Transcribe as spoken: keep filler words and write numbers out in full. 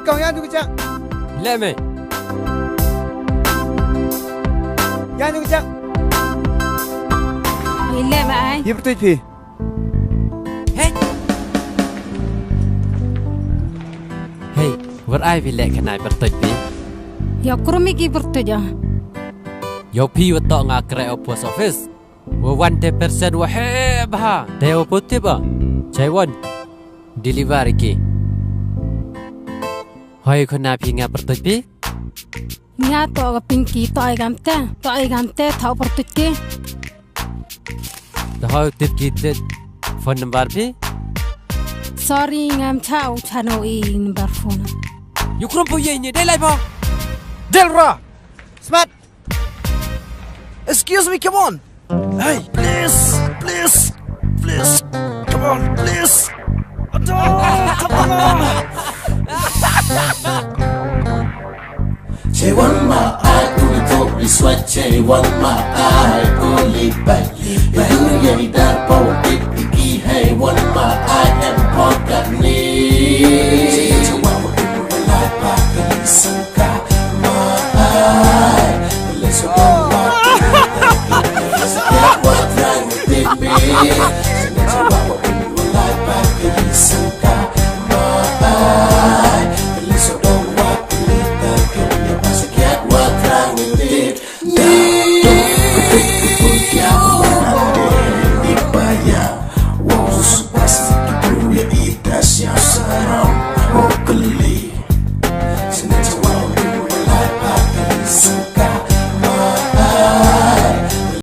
Kong ya du ka jak. Le me. Ya du ka jak. Ai le me ai. Ye pyrtuit phi. Hey. Hey, war ai phi le khnai pyrtuit phi. Ya krum i ki pyrtuit ya. Yow phi wa toh nga kre o post office. Wa wan te percent wa he bha. Te wa putip a. Chai wan. Deliver ki. Hoi khuna phi nga pyrtuit phi. Nga toh ka Pinky, toh ai kam te, toh ai kam te, thaw pyrtuit ki. Te hoi tip ki te phone number phi. Sorry, ngam chau chano i number phone. Yu krum pu ye ni, dei lai pho. Del ra. Smart. Excuse me, come on. Hey, please, please, please. Come on, please. Aduh, come on. Che wan ma ai uli to riswa, che wan ma ai uli bai. Idu ye idar pa wa tip iki, hey wan ma ai em podcast ni. Che wan ma ai uli sangka ma ai.